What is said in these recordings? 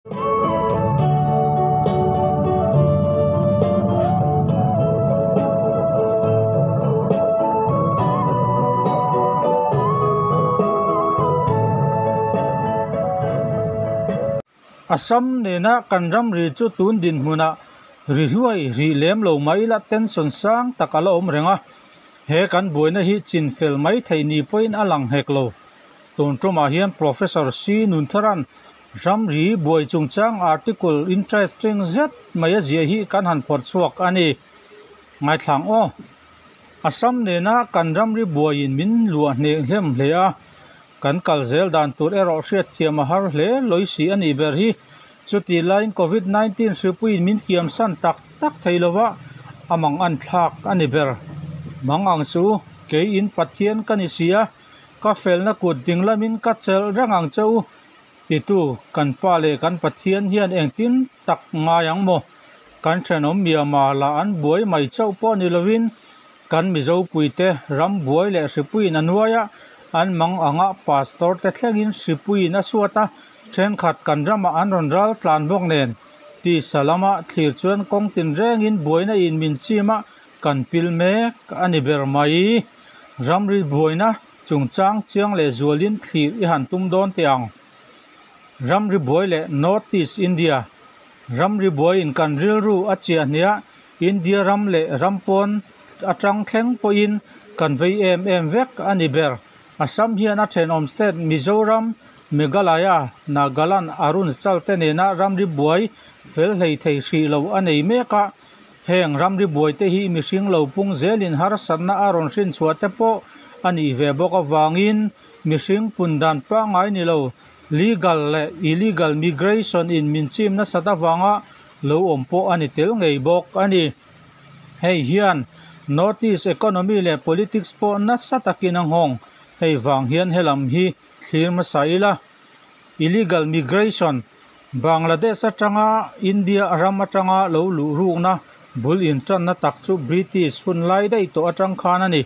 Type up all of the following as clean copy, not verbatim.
Assam nena kan ramri chu tun dinhmunah ri hluai rih lem lo mai ila tension sang tak a la awm reng a, he kan buaina hi chin fel mai theih ni pawhin a lang hek lo. Tun tumah hian Professor C Nuntharan ramri buai chungchang article interesting zet mai a ziah hi kan han phawrh chhuak a ni. Ngaithlang aw. Assam nena kan ramri buaiin min luah hneh hlem hle a. Kan kal zel dan tur erawh hriatthiam a har hle lawi si a nih ber hi. Chutih laiin Covid 19 hripuiin min kiamsan tak tak thei lova a mang an thlak a ni ber. Mang ang chu keiin Pathian ka ni si a, ka felna kut ding lamin ka chelh reng ang che u titu kan Pa leh kan Pathian hian engtin tak ngai ang maw? Kan thenawm Myanmar lah an buai mai chauh pawh ni lovin Kan Mizopuite ram buai leh hripuiin a nuai a, an mang anga pastor te thlengin hripuiin a suat a, thenkhat kan ramah an rawn ral tlan bawk nen. Tisa lama thlir chuan kawng tinrengin buaina in min chim a, kan pil mek a ni ber mai. Ramri buaina chungchang chiang leh zualin thlir i han tum dawn teh ang. Ramri buai leh North East India Ramri buaiin kan rilru a chiah hniah India ram leh ram pawn atang thleng pawhin kan vei em em vek a ni ber. Assam hian a thenawm state Mizoram, Meghalaya, Nagaland, Arunachal te nena ramri buai fel hlei thei hrih lo a nei mek a. Heng ramri buai te hi mihring lo pung zelin harsatna a rawn hrinchhuah te pawh a nih ve bawk avangin mihring pun dan pangngai ni lo legal leh illegal migration in min chim nasat avanga lo awm pawh a ni tel ngei bawk a ni. Hei hian North East economy leh politics pawh nasa takin a nghawng. Hei vang hian helam hi thlir hmasa ila. Illegal migration, Bangladesh atanga India ram atanga lo luh rukna bul intanna tak chu British hun lai daih tawh atang khan a ni.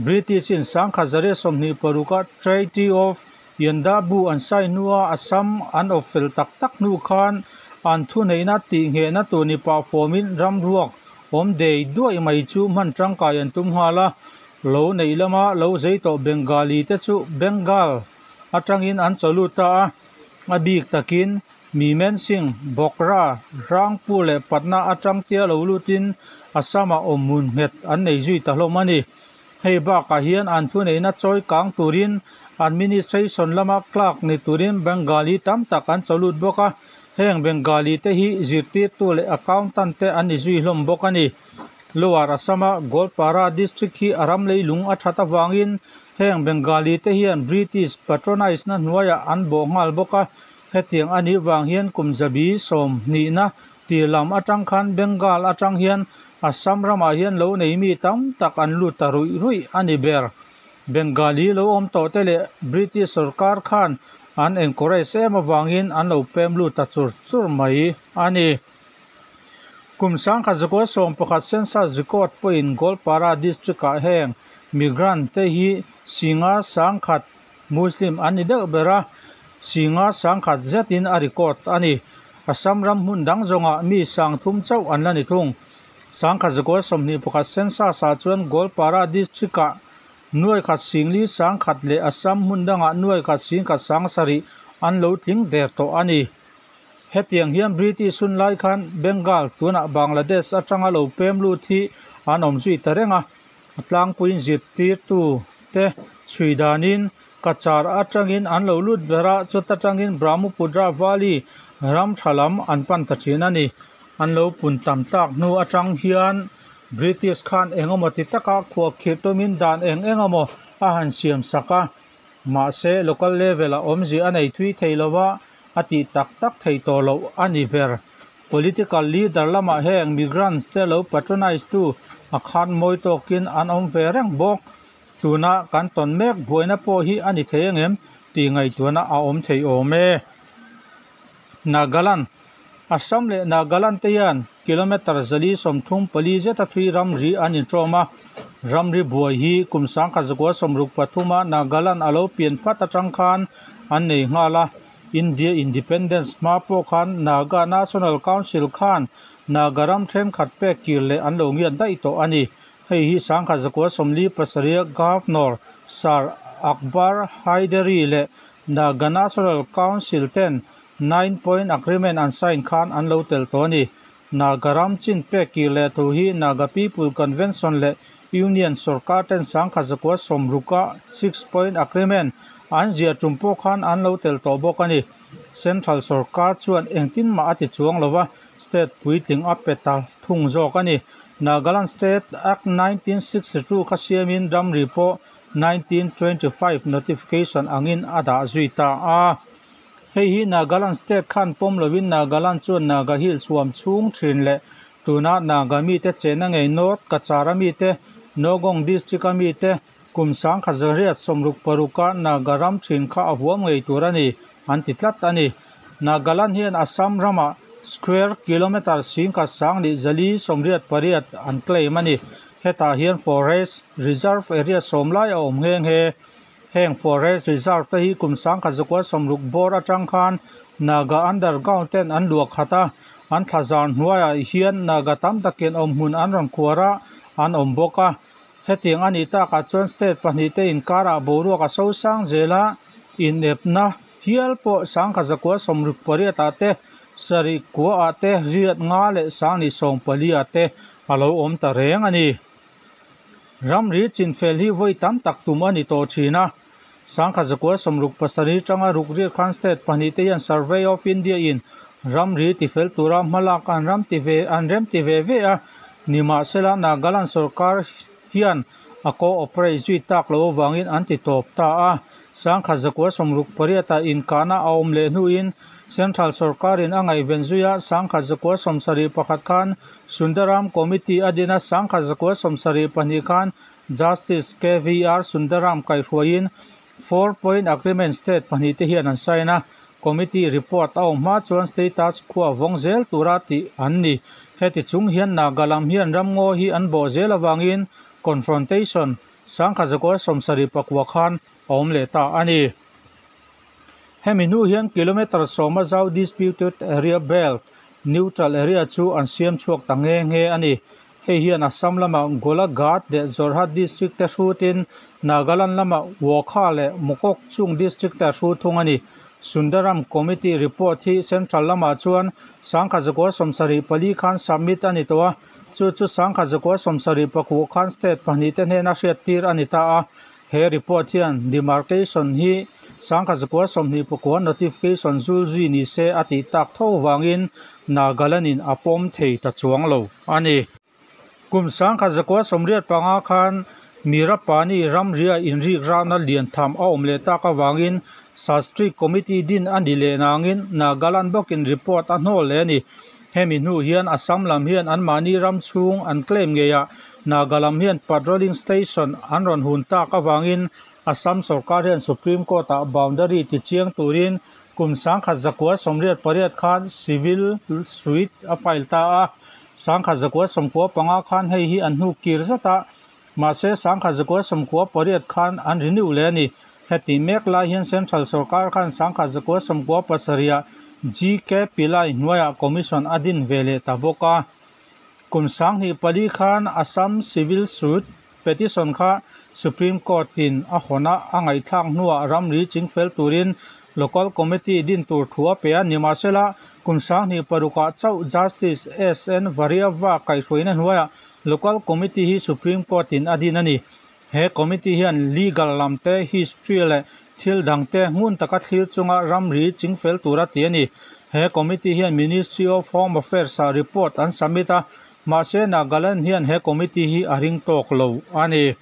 British in 1926 a Treaty of Yandabu an sai hnua Assam an awp fel tak tak hnu khan an thuneihna tihnghehna tur ni pah fawmin ram ruak awm dei duaih mai chu hman tangkai an tum nghal a. Lo neih lama lo zei tawh Bengali te chu Bengal atangin an chaw lut ta a, a bik takin Mymensingh, Bokra, Rangpur leh Patna atang tia lo lutin Assam-ah awmhmun nghet an nei zui ta hlawm a ni. Hei bakah hian an thuneihna chawi kang turin administration lama clerk ni turin Bengali tam tak an chaw lut bawk a, heng Bengali te hi zirtirtu leh accountant te an ni zui hlawm bawk a ni. Lower Assam-a Goalpara district hi a ram leilung a that avangin heng Bengali te hian British patronise na hnuaiah an bawh nghal bawk a, hetiang a nih vang hian kum zabi 20na tir lam atang khan Bengal atang hian Assam ramah hian lo nei mi tam tak an lut ta ruih ruih a ni ber. Bengali lo awm tawh te leh British sorkar khan an encourage em avangin an lo pem lut ta chur chur mai a ni. Kum 1911 census record pawhin Goalpara district-ah heng migrant te hi singa 10,000 Muslim an ni deuh ber a, 5,100 zetin a record a ni. Assam ram hmun dang zawngah mi 3,000 chauh an la ni thung. 1921 census-ah chuan Goalpara district-ah 1,401,000 leh Assam hmun dangah 1,107,000 an lo tling der tawh a ni. Hetiang hian British hun lai khan Bengal tunah Bangladesh atanga lo pem lut hi an awm zui ta reng a. A tlangpuiin zirtirtu te chhui danin Cachar atangin an lo lut ber a, chuta tangin Brahmaputra Valley ram tha lam an pan ta thin a ni. An lo pun tam tak hnu atang hian British khan eng emaw ti taka khuahkhirh tumin dan eng eng emaw a han siam sak a, mahse local level ah awmzia a nei thui thei lo va, a tih tak tak thei tawh loh a ni ber. Political leader lamah heng migrants te lo patronise tu a khan mawi tawkin an awm ve reng bawk. Tuna kan tawn mek buaina pawh hi a ni thei angem tih ngaihtuahna a awm thei awm e. Nagaland, Assam leh Nagaland te hian kilometre 434 zeta thui ramri an inṭawm a. Ramri buai hi kum 1963 a Nagaland a lo pian phat atang khan an nei nghal a. India Independence hma pawh khan Naga National Council khan Naga ram thenkhat pek kir leh an lo ngiat daih tawh a ni. Hei hi 1947 a Governor Sir Akbar Hydari leh Naga National Council ten Nine Point Agreement an sign khan an lo tel tawh a ni. Naga ram chin pek kir leh thu hi Naga People Convention leh Union sorkar ten 1960 a Six Point Agreement an ziah tum pawh khan an lo tel tawh bawk a ni. Central sorkar chuan engtin mah a ti chuang lova, state puitling a pe ta thung zawk a ni. Nagaland State Act 1962 kha siamin ramri pawh 1925 notification angin a dah zui ta a. Hei hi Nagaland State khan pawm lovin Nagaland chuan Naga Hills huam chhung thin leh tuna Naga mite chenna ngei North Cachar a mite, Nowgong District a mite, kum 1866 a Naga ram thin kha a huam ngei tur a ni, an ti tlat a ni. Nagaland hian Assam ramah square kilometre 10,488 an claim a ni. Hetah hian Forest Reserve area 10 lai a awm nghe nghe. Heng Forest Reserve te hi kum 1960 bawr atang khan Naga Underground ten an luah khat a, an thlazar hnuaiah hian Naga tam takin awm hmun an rawn khuar a, an awm bawk a. Hetiang a nih takah chuan state pahnih te inkarah boruak a sosang zel a, inepna hial pawh 1968 ah te, sarih kua ah te, riat nga leh 2014 ah te a lo awm ta reng a ni. Ramri chinfel hi vawi tam tak tum a ni tawh thin a. 1967 tanga ruk riat khan state pahnih te hian Survey of India in ramri tifel tura hmalak an ram ti ve an rem ti ve ve a. Nimahsela Nagaland sorkar hian a cooperate zui tak lo awangin an ti tawp ta a. 1968 ah inkahna a awm leh hnuin Central sorkarin a ngaihven zuia 1971 khan Sundaram Committee a din a, 1972 khan Justice KVR Sundaram kaihhruaiin Four Point Agreement state pahnih te hian an sign a. Committee report a awm hma chuan status quo vawng zel tura tih an ni. Heti chung hian Naga lam hian ramngaw hi an bawh zel awangin confrontation 1974 khan a awm leh ta a ni. Hemi hnu hian kilometre 10 a zau disputed area belt, neutral area chu an siam chhuak ta nge nge a ni. Hei hian Assam lamah Golaghat leh Jorhat district te hrutin Nagaland lamah Wokha leh Mokokchung district te a hru thung a ni. Sundaram Committee report hi Central lamah chuan 1974 khan submit a ni tawh a, chu chu 1979 khan state pahnih te hnena hriat tir a ni ta a. He report hian demarcation hi 1929 notification zul zui ni se a tih tak tho wangin Nagaland in a pawm thei ta chuang lo a ni. Kum 1985 khan Merapani ramria inrik rana lian tham a awm leh tak awangin Shastri Committee din a ni leh nangin Nagaland bawkin report a hnawl le a ni. Hemi hnu hian Assam lam hian an mahni ram chhung an claim ngei a, Naga lam hian patrolling station an rawn hun tak awangin Assam sorkar hian Supreme Court ah boundary ti chiang turin kum 1988 khan civil suit a file ta a. 1995 khan hei hi an hnu kir zeta, mahse 1998 khan an renew le a ni. Heti mek lai hian Central sorkar khan 1997 ah GK Pillai hnuaiah commission a din ve leh ta bawk a. Kum 2004 khan Assam civil suit petition kha Supreme Court in a hawna a ngaihthlak hnuah ramri chingfel turin local committee din tur thu a pe a. Nimahsela kum 2006 ah chauh Justice SN Variava kaihhruaina hnuaiah local committee hi Supreme Court in a din a ni. He committee hian legal lam te, history leh thil dang te ngun taka thlir chunga ramri chingfel tura ti a ni. He committee hian Ministry of Home Affairs ah report an submit a, mahse Nagaland hian he committee hi a ring tawk lo a ni.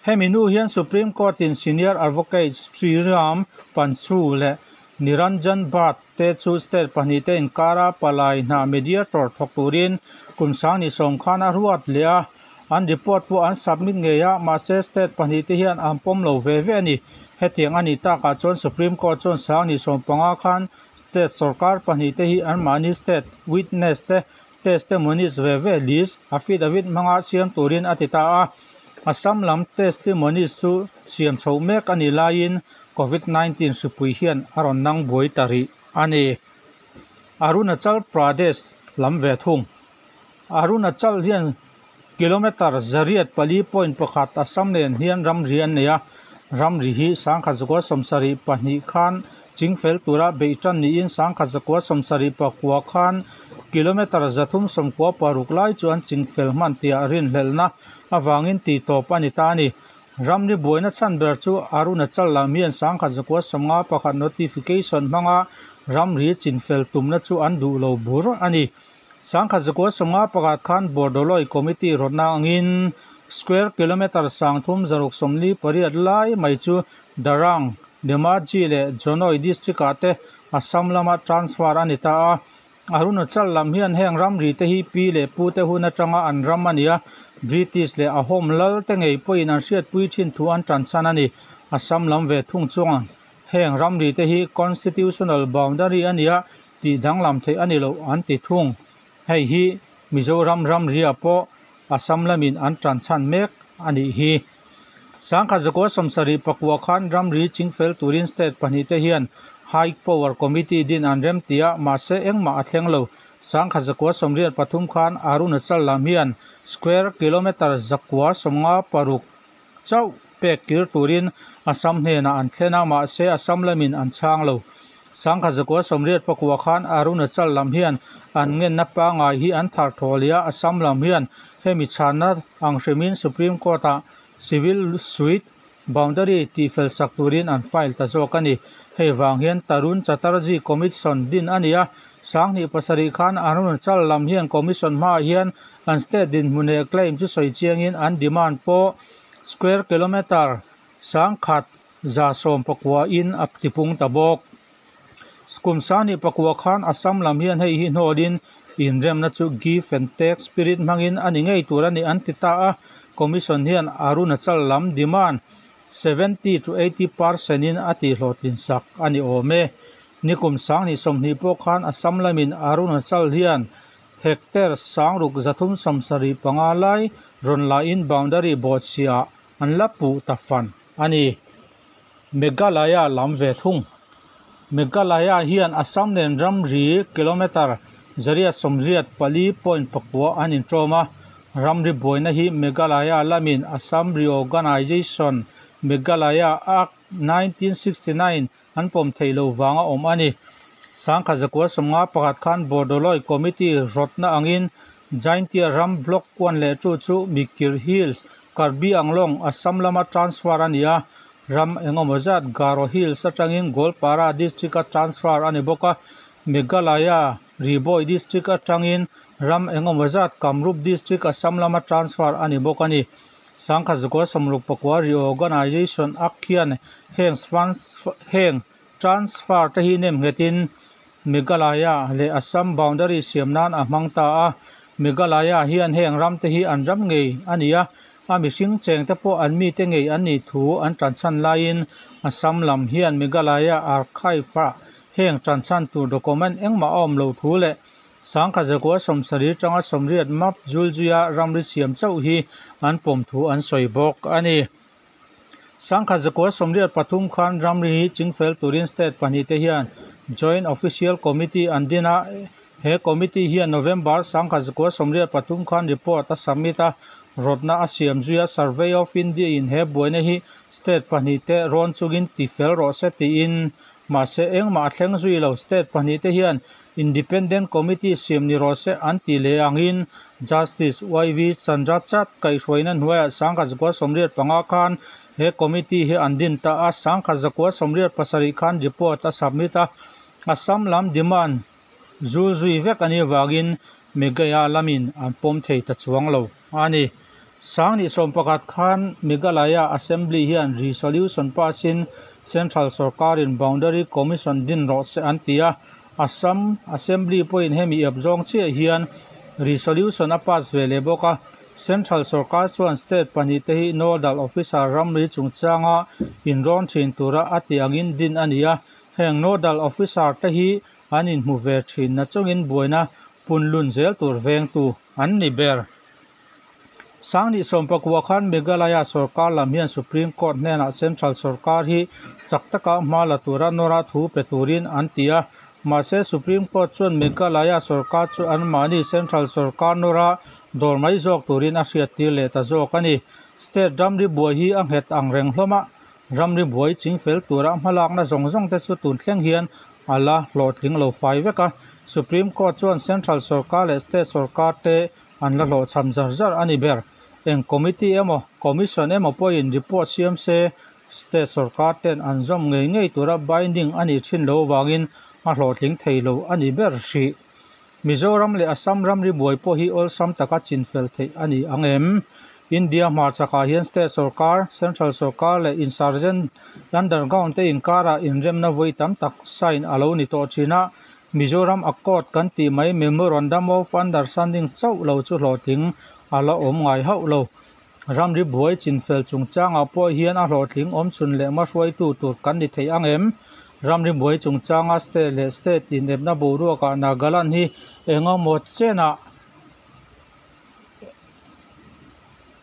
Hemi hnu hian Supreme Court in Senior Advocate Sriram Panchu leh Niranjan Bhat te chu state pahnih te inkara palai hna mediator thawk turin kum 2010 khan a ruat leh a. An report pawh an submit ngei a, mahse state pahnih te hian an pawm lo ve ve a ni. Hetiang a nih takah chuan Supreme Court chuan 2015 khan state sorkar pahnih te hi an mahni state witness te testimonies ve ve list affidavit hmanga siam turin a ti ta a. Assam lam testimonies chu siam chhoh mek a nih laiin Covid 19 hripui hian a rawn nang buai ta rih a ni. Arunachal Pradesh lam ve thung. Arunachal hian kilometre 804.1 Assam nen hian ramri an nei a, ramri hi 1972 khan chingfel tura beih tan niin 1979 khan kilometre 396 lai chu an chingfel hman tia rinhlelhna avangin tih tawp a ni ta a ni. Ramri buaina chhan ber chu Arunachal lam hian 1951 notification hmanga ramri chinfel tumna chu an duh lo bur a ni. 1951 khan Bordoloi Committee rawtna angin square kilometre 3648 lai mai chu Darang, Dhemaji leh Jonoi district ah te Assam lama transfer a ni ta a. Arunachal lam hian heng ramri te hi pi leh pu te hun atanga an ram a ni a, British leh Ahom lal te ngei pawhin an hriatpui thin thu an tan chhan a ni. Assam lam ve thung chuan heng ramri te hi constitutional boundary a ni a, tih danglam theih a ni lo an ti thung. Hei hi Mizoram ramri-ah pawh Assam lamin an tan chhan mek a nih hi. 1979 khan ramri chingfel turin state pahnih te hian High Power Committee din an rem ti a, mahse engmah a thleng lo. 1983 khan Arunachal lam hian square kilometre 956 chauh pek kir turin Assam hnenah an thlen a, mahse Assam lamin an chhang lo. 1989 khan Arunachal lam hian an ngenna pangai hi an thar thaw leh a, Assam lam hian hemi chhanna ang hrimin Supreme Court-ah civil suit boundary tihfel sak turin an file ta zawk a ni. Hei vang hian Tarun Chatterjee Commission din a ni a, 2007 khan Arunachal lam hian Commission hmaah hian an state dinhmun leh claim chu sawi chiangin an demand pawh square kilometre 1119 in a tipung ta bawk. Kum 2009 khan Assam lam hian hei hi hnawlin inremna chu give and take spirit hmangin a ni ngei tur a ni an ti ta a. Commission hian Arunachal lam demand 70 to 80 percent in a tihhlawhtlin sak a ni awm e. Nikum 2020 pawh khan Assam lamin Arunachal hian hectare 6375 lai rawn lain boundary bawhchhiah an la puh ta fan a ni. Meghalaya lam ve thung. Meghalaya hian Assam nen ramri kilometre 884.9 an intawm a, ramri buaina hi Meghalaya lamin Assam Reorganisation Meghalaya Act 1969 an pawm theih lo vanga awm a ni. 1951 khan Bordoloi Committee rawtna angin Jaintia ram block 1 leh 2 chu Mikir Hills, Karbi Anglong, Assam lama transfer a ni a, ram engemaw zat Garo Hills atangin Goalpara district a transfer a ni bawk a, Meghalaya Ri Bhoi district atangin ram engemaw zat Kamrup district Assam lama transfer a ni bawk a ni. 1969 Reorganisation Act hian heng transfer te hi nem nghetin Meghalaya leh Assam boundary siam nan a hmang ta a. Meghalaya hian heng ram te hi an ram ngei a ni a, a mihring cheng te pawh an mite ngei an nih thu an tan chhan laiin Assam lam hian Meghalaya archive-ah heng tan chhan tur document engmah a awm lo thu leh 1970 tanga 80 map zulzuia ramri siam chauh hi an pawm thu an sawi bawk a ni. 1983 khan ramri hi chingfel turin state pahnih te hian Joint Official Committee an din a, he committee hian November 1983 khan report a submit a, rawtna a siam zuia Survey of India in he buaina hi state pahnih te rawn chungin tifel rawh se tiin mahse engmah a thleng zui lo. State pahnih te hian Independent Committee siam ni rawh se an ti leh angin Justice Y V Chandrachud kaihhruaina hnuaiah 1985 khan he committee hi an din ta a, 1987 khan report a submit a, Assam lam demand zul zui vek a nih avangin Meghalaya lamin an pawm thei ta chuang lo a ni. 2011 khan Meghalaya Assembly hian resolution pass-in Central Sarkarin Boundary Commission din rawh se an ti a, Assam Assembly pawhin hemi ep zawng chiah hian resolution a pass ve leh bawk a. Central Sarkar chuan state pahnih te hi nodal officer ramri chungchanga inrawn thin tura a ti angin din a ni a, heng nodal officer te hi an inhmu ve thin na chungin buaina punlun zel tur vengtu an ni ber. 2019 khan Meghalaya sorkar lam hian Supreme Court hnenah Central sorkar hi chak taka hma la tura nawra thu pe turin an ti a. Mahse Supreme Court chuan Meghalaya sorkar chu anmahni Central sorkar nawra dawr mai zawk turin a hriattir leh ta zawk a ni. State ramri buai hi a nghet ang reng hlawm a, ramri buai chingfel tura hmalakna zawng zawng te chu tun thleng hian a la hlawhtling lo fai vek a. Supreme Court chuan Central sorkar leh State sorkar te an la hlawhchham zar zar a ni ber. Eng committee emaw, commission emaw pawhin report siam se, state sorkar ten an zawm ngei ngei tura binding a nih thin lo avangin a hlawhtling thei lo a ni ber hrih. Mizoram leh Assam ramri buai pawh hi awlsam taka chinfel theih a ni ang em? India hmarchakah hian state sorkar, central sorkar leh insurgent underground te inkarah inremna vawi tam tak sign a lo ni tawh thin a. Mizoram Accord kan tih mai Memorandum of Understanding chauh lo chu hlawhtling a la awm ngai hauh lo. Ramri buai chinfel chungchangah pawh hian a hlawhtling awm chhun leh hmahruaitu tur kan ni thei ang em? Ramri buai chungchanga state leh state inepna boruakah Nagaland hi engemaw chenah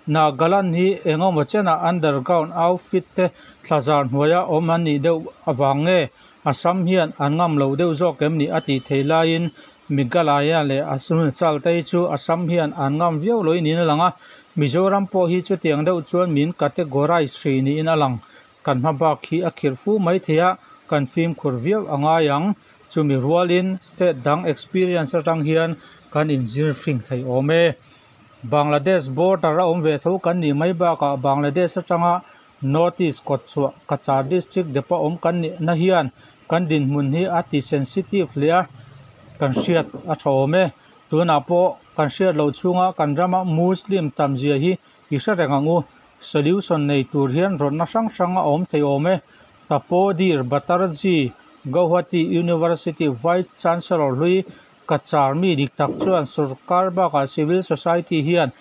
Nagaland hi engemaw chenah underground outfit te thlazar hnuaia awm an nih deuh avang nge Assam hian an ngam lo deuh zawk em ni a tih theih laiin Meghalaya leh Arunachal te hi chu Assam hian an ngam viau loin niin a lang a, Mizoram pawh hi chutiang deuh chuan min categorize hrih niin a lang. Kan hma bak hi a khirh fu mai thei a, kan fimkhur viau a ngai ang. Chumi rualin state dang experience atang hian kan inzir fing thei awm e. Bangladesh border a awm ve tho kan nih mai bakah Bangladesh atanga North East kawtchhuah Cachar district depa awm kan nihna hian kan dinhmun hi a ti sensitive hle a, kan hriat a tha awm e. Tunah pawh kan hriat loh chhunga kan rama Muslim tam zia hi i hre reng ang u. Solution nei tur hian rawtna hrang hrang a awm thei awm e. Tapodir Bhattacharjee, Gauhati University Vice Chancellor hlui Cachar mi dik tak chuan sorkar bakah civil society hian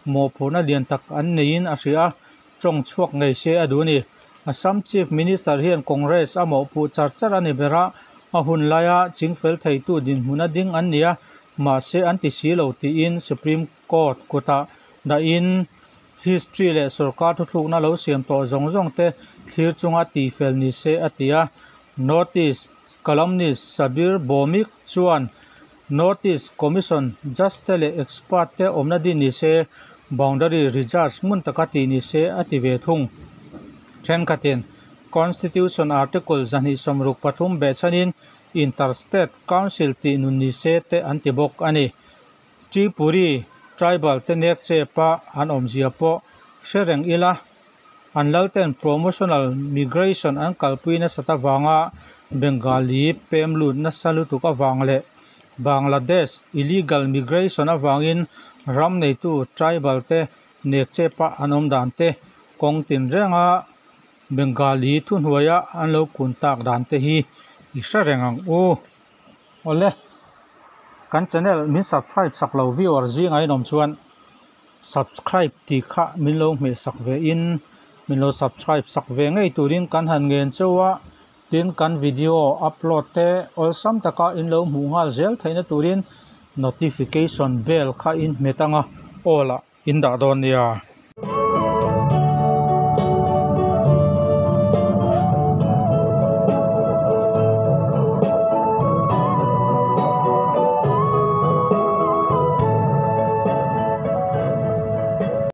mawhphurhna lian tak an neiin a hria a, tawng chhuak ngei se a duh a ni. Assam Chief Minister hian Congress a mawhpuh char char a ni ber a, a hun laia chingfel theitu dinhmun a ding an ni a, mahse an ti si lo tiin Supreme Court kutah dahin History leh sorkar thuthlukna lo siam tawh zawng zawng te thlir chunga tihfel ni se a ti a. North East columnist Sabir Bhowmik chuan North East Commission judge te leh expert te awmna din ni se, boundary research hmun taka tih ni se a ti ve thung. Thenkhatin Constitution Article 263 behchhanin Inter-State Council tih nun ni se te an ti bawk a ni. Tripuri tribal te nek chepa an awmzia pawh hre reng ila, an lalten promotional migration an kalpui nasat avanga Bengali pem lut nasa lutuk avang leh Bangladesh illegal migration avangin ram neitu tribal te nek chepa an awm dan te kawng tinrenga Bengali thuhnuaia an lo kun tak dan te hi i hre reng ang u. Awle, kan channel min subscribe sak lo viewer zingah in awm chuan subscribe tih kha min lo hmeh sak ve in min lo subscribe sak ve ngei turin kan han ngen cheu a, tin kan video upload te awlsam taka in lo hmuh nghal zel theihna turin notification bell kha in hmet anga all ah in dah dawn nia.